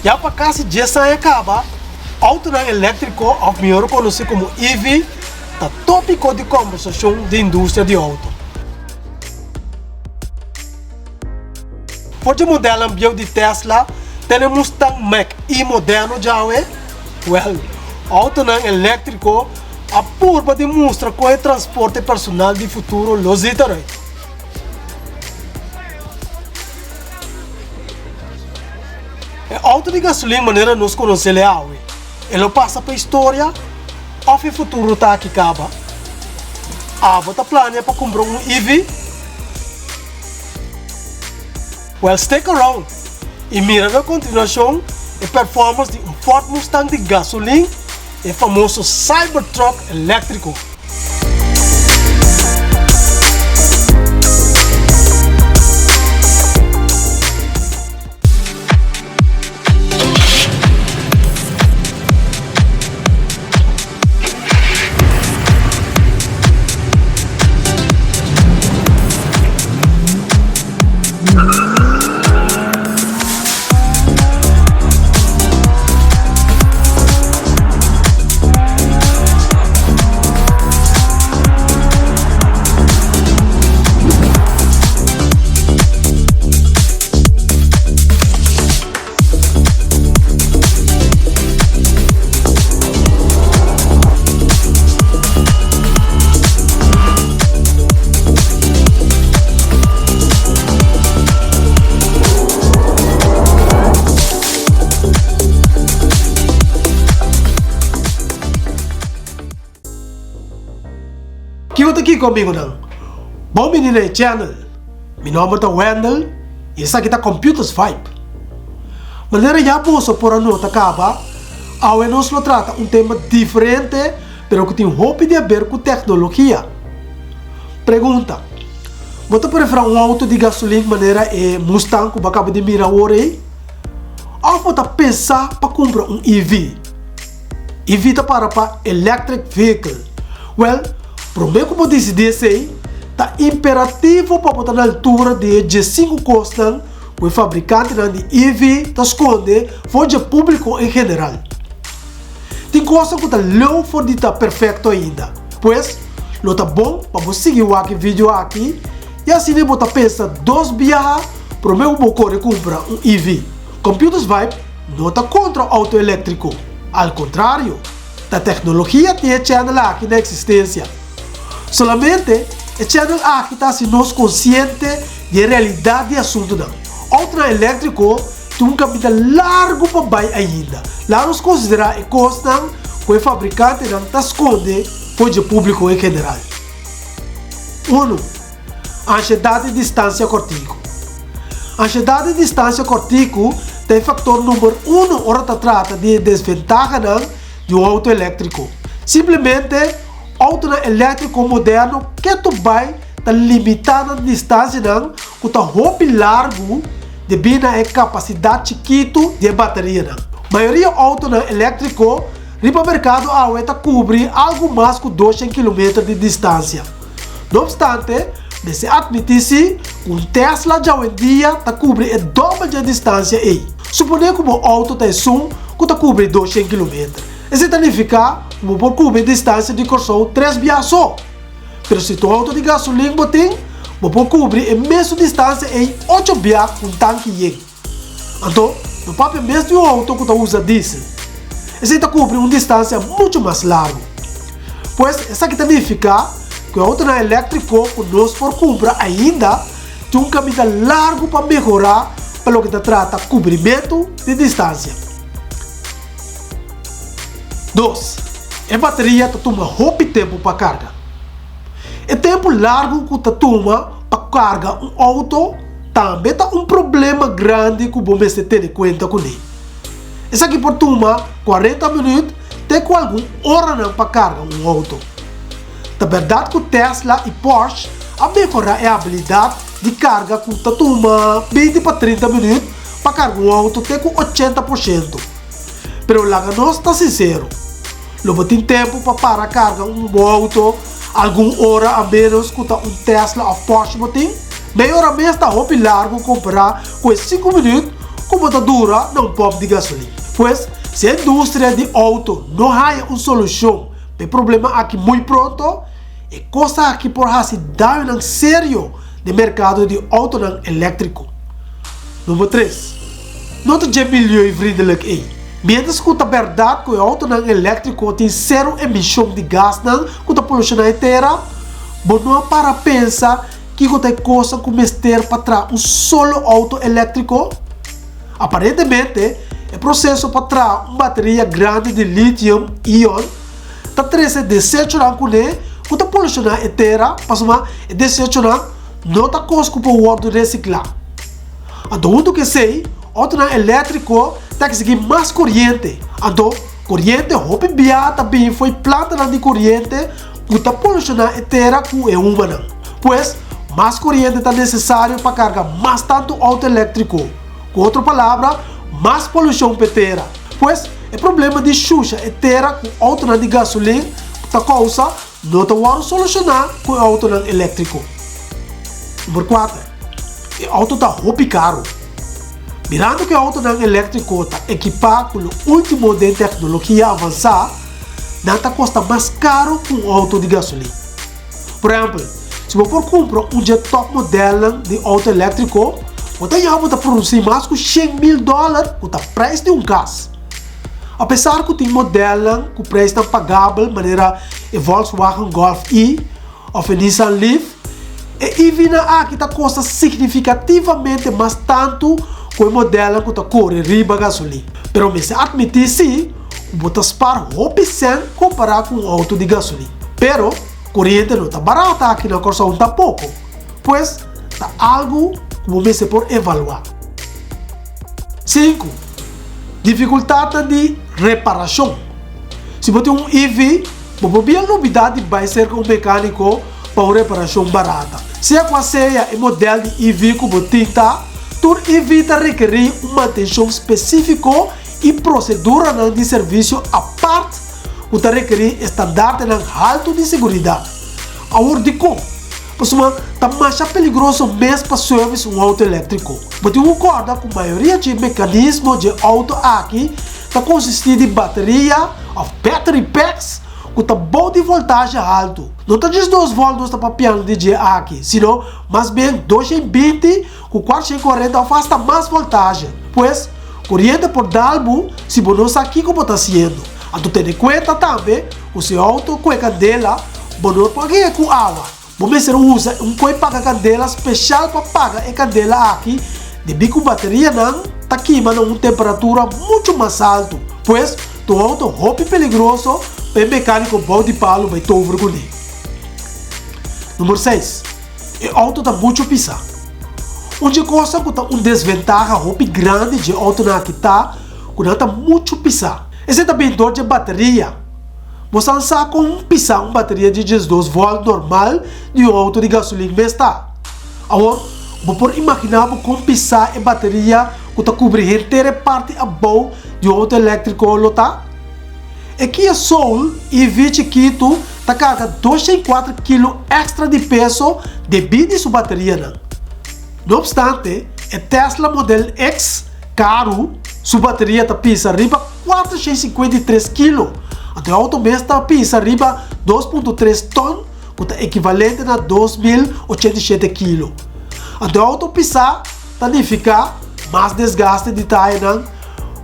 Ya pa kasi dies aña kaba, outonan eléktriko òf mihor konosí komo EV ta tópiko di kòmbersashon den industria di outo. For dje modelnan bieu di Tesla te na e Mustang Mach-E moderno djawe, wèl, outonan eléktriko a purba di mustra kon e transporte personal di futuro lo zita eruit. E outo di gasolin manera nos konosel e awe, e lo pasa pa historia òf e futuro ta aki kaba? Abo ta plania pa kumpra un EV? Wèl stick around i mira na kontinuashon e performance di un Ford Mustang di gasolin, e famoso Cybertruck eléktriko. Kiko ta kiko amigonan? Bon bini na e channel. Mi nomber ta Wendell y esaki ta Computers Vibe. Manera ya boso por a nota caba, awe nos lo trata un tema diferente pero cu tin hopi di haber cu tecnologia. Pregunta, Bo ta prefera un auto di gasolin manera e Mustang cu bo a caba di mira awor ey? Of bo ta pensa pa cumpra un EV? EV ta para pa Electric Vehicle. Wel, prome ku bo disidí esei, ta imperativo pa bo ta na altura di e diesinku kosnan ku e fabrikantenan di EV ta skonde for dje públiko en general. Tin kosnan ku ta leu for di ta perfekto ainda. Pues, lo ta bon pa bo sigui wak e video aki i asina bo ta pensa dos biaha prome ku bo kore kumpra un EV. Computers Vibe no ta kontra outo eléktriko, al kontrario, ta teknologia tin e channel aki na eksistensia. Solamente e channel aki ta hasi nos konsiente di e realidat di asuntunan. Outonan eléktriko tin un kaminda largu pa bai ainda. Laga nos konsiderá e kosnan ku e fabrikantenan ta skonde for dje públiko en general. Unu. Anshedat di distansia kòrtiku. Anshedat di distansia kòrtiku ta e faktor number uno ora ta trata di e desventahanan di un outo eléktriko. Simplemente, outonan eléktriko moderno ketu bai ta limitá nan distansianan ku ta hopi largu debí na e kapasidat chikitu di e baterianan. Mayoria outonan eléktriko riba merkado awe ta kubri algu mas ku doshen kilometer di distansia. No obstante, mester admití sí ku un Tesla djawendia ta kubri e dòbel dje distansia ei. Suponé ku bo outo ta esun ku ta kubri doshen kilometer. Esei ta nifiká ku bo por kubri e distansia di Kòrsou tres biaha so. Pero si ta un outo di gasolin bo tin, bo por kubri e mesun distansia ei ocho biaha ku un tanki yen. Anto, no papia mes di un outo ku ta usa diesel. Esei ta kubri un distansia muchu mas largu. Pues, esaki ta nifiká ku e outonan eléktriko ku nos por kumpra ainda tin un kaminda largu pa mehorá pa loke ta trata kubrimentu di distansia. Dos, e bateria ta tuma hopi tempu pa karga. E tempu largu ku ta tuma pa karga un outo tambe ta un problema grandi ku bo mester tene kuenta kuné. Esaki por tuma kuarenta minüt te ku algun oranan pa karga un outo. Ta bèrdat ku Tesla i Porsche a mehorá e abilidat di karga ku ta tuma beinti pa trinta minüt pa karga un outo te ku 80%. Pero laga nos ta sinsero, lo bo tin tempu pa para karga un bo outo algun ora a ménos ku ta un Tesla òf Porsche bo tin? Mei ora mes ta hopi largu kompará ku e sinku minüt. ku bo ta dura na un pòmp di gasolin. Pues, si e industria di outo no haña un solushon pa e problema aki muy pronto, e kos aki por hasi dañonan serio den merkado di outonan eléktriko. Number tres, no ta dje milieuvriendelijk ei. Miéntras ku ta bèrdat ku e outonan eléktriko tin sero emishon di gasnan ku ta polushoná e tera, bo no a para pensa kiko ta e kosnan ku mester pa traha un solo outo eléktriko? Aparentemente, e proseso pa traha un bateria grandi di lithium-ion ta trese desechonan kuné ku ta polushoná e tera pasobra e desechonan no ta kos ku por wòrdu resiklá. Anto huntu ku esei, outonan eléktriko ta eksigí mas koriente. Anto, koriente hopi bia ta bini fo'i plantanan di koriente ku ta polushoná e tera ku e humanan. Pues, mas koriente ta nesesario pa karga mas tantu outo eléktriko. Ku otro palabra, mas polushon p'e tera. Pues, e problema di shusha e tera ku outonan di gasolin ta kousa no ta wòrdu solushoná ku e outonan eléktriko. Number kuater, e outo ta hopi karu. Mirando ku e outonan eléktriko ta ekipá ku lo último den teknologia avansá, nan ta kosta mas karu ku un outo di gasolin. Por ehèmpel, si bo por kumpra un dje tòp modelnan di outo eléktriko, bo ta haña bo ta produsí mas ku 100,000 dòler ku ta preis di un kas. Apesar ku tin modelnan ku preisnan pagabel manera e Volkswagen Golf E òf e Nissan Leaf, e EVnan aki ta kosta signifikativamente mas tantu ku e modelnan ku ta kore riba gasolin. Pero mester atmití sí ku bo ta spar hopi sèn kompará ku un outo di gasolin. Pero, koriente no ta barata aki na Kòrsou tampoko. Pues, ta algu ku bo mester por evaluá. Sinku, Difikultatnan di reparashon. Si bo tin un EV, bo por bia lubidá di bai serka un mekániko pa un reparashon barata. Sea kua sea e modèl di EV ku bo tin ta, tur EV ta rekerí un mantenshon spesífiko i proseduranan di servisio apart ku ta rekerí estandartenan haltu di seguridat. Awor dikon? Pasobra ta masha peligroso mes pa service un outo eléktriko. Bo tin ku kòrda ku mayoria dje mekanismo dje outo aki ta konsistí di bateria òf battery packs ku ta bou di voltahe haltu. No ta 12 vòlt nos ta papiando di dje aki, sino mas bien 220 ku 440 òf asta mas voltahe. Pues, koriente por dal bo si bo no sa kiko bo ta hasiendo. Anto tene kuenta tambe ku si e outo ku e kandela, bo no por gea ku awa. Bo mester usa un koi paga kandela speshal pa paga e kandela aki debí ku baterianan ta kima na un temperatura muchu mas altu. Pues, ta un outo hopi peligroso pa e mekániko bou di palu bai tover kuné. Number seis, E outo ta muchu pisá. Un dje kosnan ku ta un desventaha hopi grandi dje outonan aki ta ku nan ta muchu pisá. Esei ta bin dor dje bateria. Bo san sa kon pisá un bateria di 12 vòlt normal di un outo di gasolin mes ta. Awor, bo por imaginá bo kon pisá e bateria ku ta kubri henter e parti abou di un outo eléktriko lo ta? E Kia Soul EV chikitu ta karga 204 kilo èkstra di peso debí di su baterianan. No opstante, e Tesla Model X karu su bateria ta pisa riba 453 kilo, anto e outo mes ta pisa riba 2.3 ton ku ta ekivalente na 2087 kilo. Anto e outo pisá ta nifiká mas desgaste di tayanan,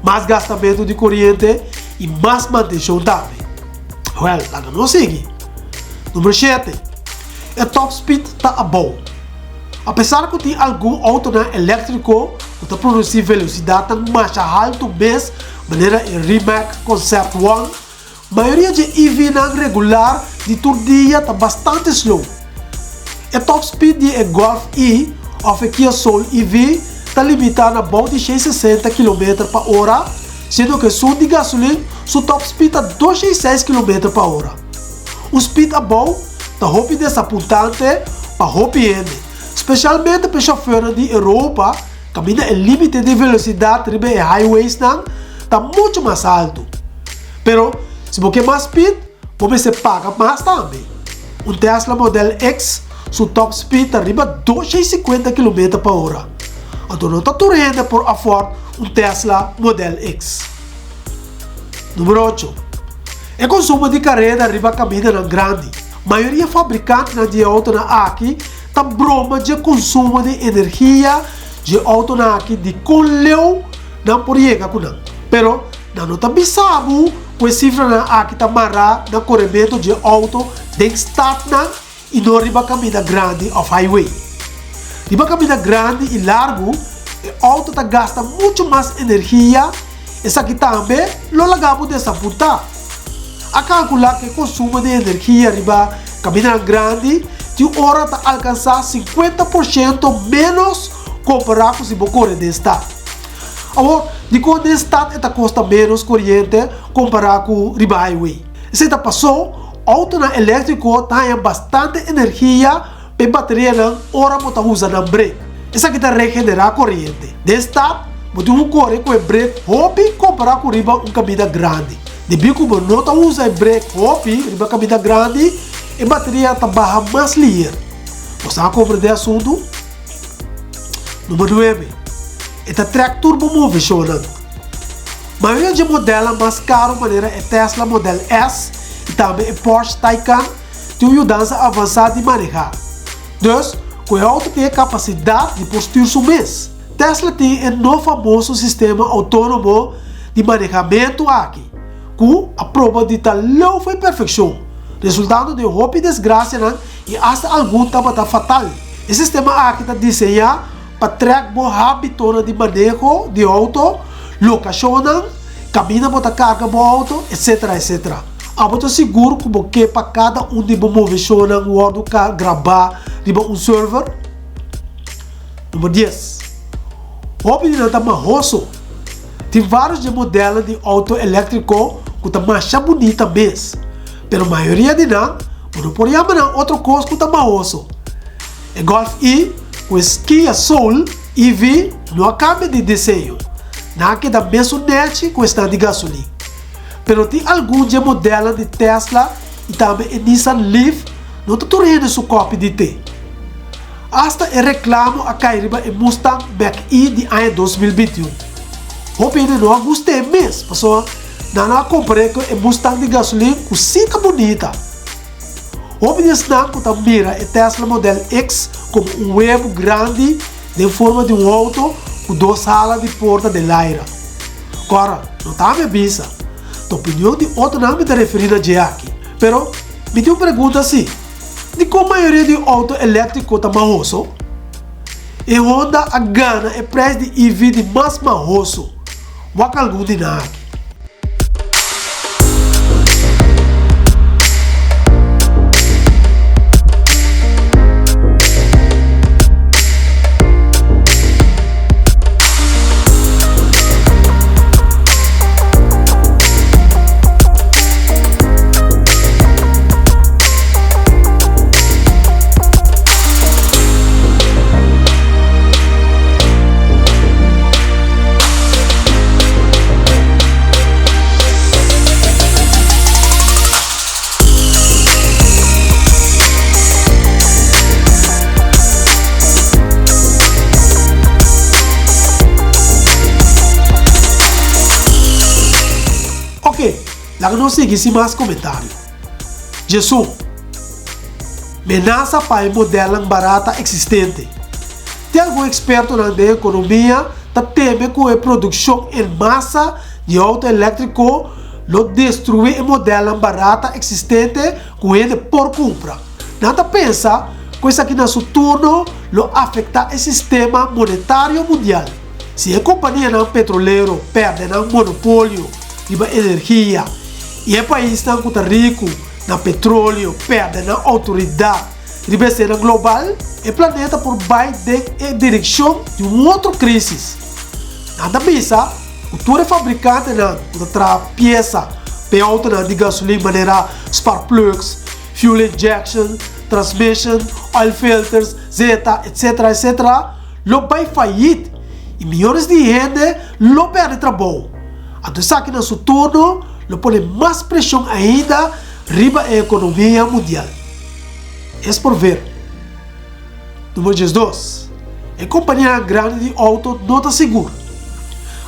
mas gastamentu di koriente i mas mantenshon tambe. Wèl, laga nos sigui. Number shete, e top speed ta abou. Apesar ku tin algun outonan eléktriko ku ta produsí velosidatnan masha haltu mes, manera e Rimac Concept One, mayoria dje EVnan regular di tur dia ta bastante slow. E top speed di e Golf E òf e Kia Soul EV ta limitá na bou di 160 kilometer pa ora, siendo ku esun di gasolin su top speed ta 206 kilometer pa ora. Un speed abou ta hopi desapuntante pa hopi hende, spesialmente pa e shòfernan di Europa kaminda e límite di velosidat riba e highwaysnan ta muchu mas haltu. Pero, si bo ke mas speed, bo mester paga mas tambe. Un Tesla Model X su top speed ta riba 250 kilometer pa ora. Anto no ta tur hende por afford un Tesla Model X. Numero ocho, E konsumo di kareda riba kamindanan grandi. Mayoria fabrikantenan di e outonan aki ta broma dje konsumo di energia dje outonan aki di kon leu nan por yega ku nan. Pero nan no ta bisa bo ku e sifranan aki ta mará na korementu dje outo den statnan i no riba kaminda grandi òf highway. Riba kaminda grandi i largu, e outo ta gasta muchu mas energia, esaki tambe lo laga bo desapuntá. A kalkulá ku e konsumo di energia riba kamindanan grandi tin ora ta alkansá 50% ménos kompará ku si bo kore den stat. Awor, dikon den stat e ta kosta ménos koriente kompará ku riba highway? Esei ta pasó Outonan eléktriko ta haña bastante energia pa e baterianan ora bo ta usa nan brek. Esaki ta regenerá koriente. Den stad, bo tin ku kore ku e brek hopi kompará ku riba un kaminda grandi. Debí ku bo no ta usa e brek hopi riba kaminda grandi, e bateria ta baha mas liher. Bo sa komprendé asuntu? Number nuebe, E ta trèk tur bo moveshonnan. Mayoria dje modelnan mas karu manera e Tesla Model S i tambe e Porsche Taycan tin un yudansa avansá di manehá. Dus, ku e outo tin e kapasidat di por stür su mes. Tesla tin e no famoso sistema outónomo di manehamentu aki, ku a proba di ta leu fo'i perfekshon, resultando den hopi desgrasianan i asta algun tabata fatal. E sistema aki ta diseñá pa trèk bo hábitonan di maneho di outo, lokashonnan, kaminda bo ta karga bo outo, etsetera, etsetera. Abo ta sigur ku bo ke pa kada un di bo moveshonnan wòrdu grabá riba un server? Number dies. Hopi di nan ta mahoso. Tin vários dje modelnan di outo eléktriko ku ta masha bunita mes, pero mayoria di nan bo no por yama nan otro kos ku ta mahoso. E Golf I ku e Kia Soul EV no a kambia di diseño, nan a keda mesun nechi ku esnan di gasolin. Pero tin algun dje modelnan di Tesla i tambe e Nissan Leaf no ta tur hende su kopi di te. Asta e reklamo a kai riba e Mustang Mach-E di aña 2021. Hopi hende no a gust'é mes pasobra nan a kompar'é ku e Mustang di gasolin ku sí ta bunita. Hopi di esnan ku ta mira e Tesla Model X komo un webu grandi den forma di un outo ku dos hala di porta den laira. Kòrda, no ta ami a bisa. Ta opinion di otronan mi ta referí na dje aki. Pero, mi tin un pregunta si, Dikon mayoria di outo eléktriko ta mahoso? E Honda a gana e prijs di EV di mas mahoso. Wak algun di nan aki. Oke, laga nos sigui sin mas komentario. Djesun. Menasa pa e modelnan barata eksistente. Tin algun ekspertonan den ekonomia ta teme ku e produkshon en masa di outo elektriko lo destruí e modelnan barata eksistente ku hende por kumpra. Nan ta pensa ku esaki na su turno lo afektá e sistema monetario mundial. Si e kompanianan petrolero pèrdè nan monopolio riba energia i e paisnan ku ta riku na petroleo pèrdè nan outoridat riba esena global, e planeta por bai den e direkshon di un otro krísis. Nan ta bisa ku tur e fabrikantenan ku ta traha piesa pa e outonan di gasolin manera spark plugs, fuel injection, transmission, oil filters, zeta, etc. Etc. Lo bai fayit i miyones di hende lo pèrdè trabou. Anto esaki na su turno lo pone mas preshon ainda riba e ekonomia mundial. Es por ver. Numero 12. E kompanianan grandi di outo no ta sigur.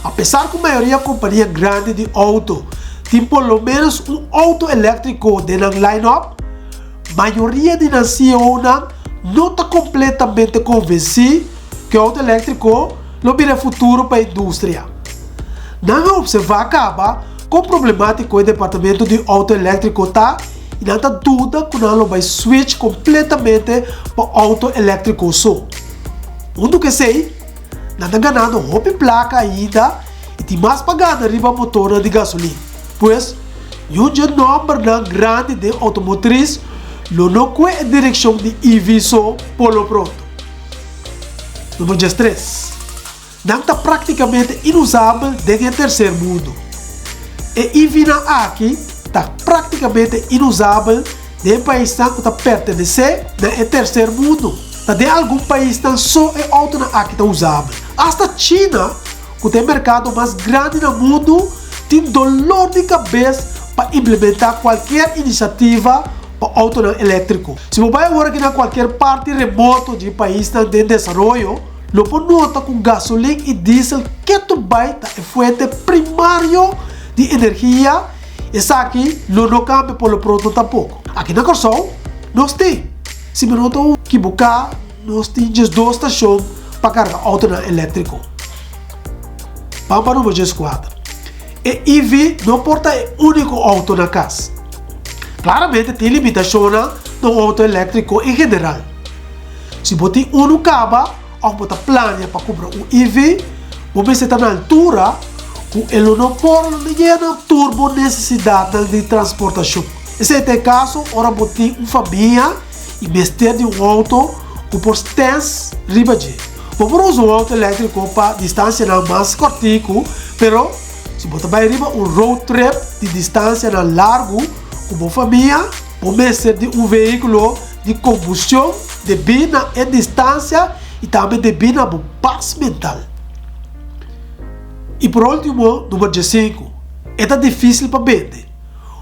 Apesar ku mayoria kompania grandi di outo tin por lo ménos un outo eléktriko den nan line-up, mayoria di nan CEOnan no ta kompletamente konvensí ku e outo eléktriko lo bira e futuro pa e industria. Nan a opservá kaba kon problemátiko e departamento di outo eléktriko ta i nan ta duda ku nan lo bai switch kompletamente pa outo eléktriko so. Huntu ku esei, nan ta ganando hopi plaka ainda i tin mas pa gana riba motornan di gasolin. Pues, niun dje nòmbernan grandi den outomotris lo no kue e direkshon di EV so por lo pronto. Number 13. Nan ta práktikamente inusabel den e terser mundu. E EVnan aki ta práktikamente inusabel den e paisnan ku ta pertenesé na e terser mundu. Ta den algun paisnan so e outonan aki ta usabel. Asta China, ku ta e merkado mas grandi na mundu, tin dolor di kabes pa implementá kualkier inisiativa pa outonan eléktriko. Si bo bai awor aki na kualkier parti remoto di e paisnan den desaroyo, Lo por nota ku gasolin i diesel ketu bai ta e fuente primario di energia, esaki lo no kambia por lo pronto tampoko. Aki na Kòrsou nos tin, si mi no ta kibuká, nos tin 12 stashon pa karga outonan eléktriko. Ban pa number 14. E EV no por ta e úniko outo na kas. Klaramente tin limitashonnan na un outo eléktriko en general. Si bo tin unu kaba òf bo ta plania pa kumpra un EV, bo mester ta na altura ku e lo no por yena tur bo nesesidatnan di transportashon. Esei ta e kaso ora bo tin un famia i mester di un outo ku por stens riba dje. Bo por usa un outo eléktriko pa distansianan mas kòrtiku, pero si bo ta bai riba un road trip di distansianan largu ku bo famia, bo mester di un vehíkulo di kombustion debí na e distansia i tambe debí na bo pas mental. I por último, number 15, e ta difísil pa bende.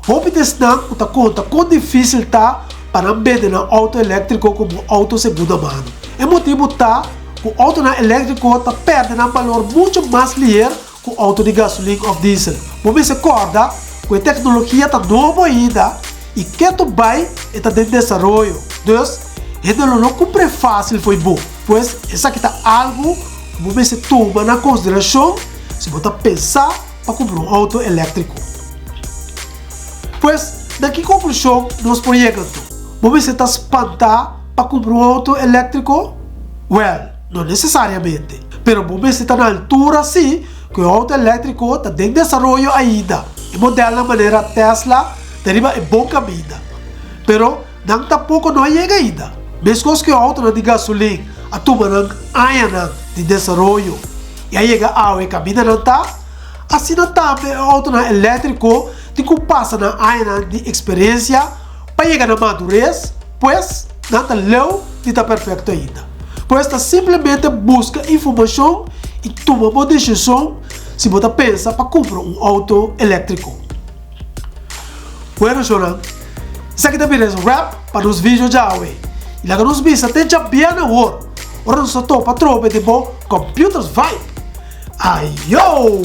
Hopi di esnan ku ta konta kon difísil ta pa nan bende nan outo eléktriko komo outo segunda mano. E motibu ta ku outonan eléktriko ta pèrdè nan balor muchu mas liher ku outo di gasolin òf diesel. Bo mester kòrda ku e teknologia ta nobo ainda i ketu bai e ta den desaroyo. Dus, hende lo no kumpr'é fásil fo'i bo. Pues, esaki ta algu ku bo mester tuma na konsiderashon si bo ta pensa pa kumpra un outo eléktriko. Pues, na ki konklushon nos por yega anto? Bo mester ta spantá pa kumpra un outo eléktriko? Wèl. No nesesariamente, pero bo mester ta na altura si ku e outo eléktriko ta den desaroyo ainda. E modelnan manera Tesla ta riba e bon kaminda, pero nan tampoko no a yega ainda. Meskos ku e outonan di gasolin a tuma nan añanan di desaroyo i a yega awe kaminda nan ta, asina tambe e outonan eléktriko tin ku pasa nan añanan di eksperensia pa yega na madures. Pues, nan ta leu di ta perfecto ainda. Pues ta simplemente busca informacion y tuma bo decision si bo ta pensa pa cumpra un auto electrico. Bueno shownan, esaki ta bira es wrap pa nos video djawe. Y laga nos bisa te djabièrnè awor, ora nos ta topa atrobe den bo Computers Vibe. Ayo!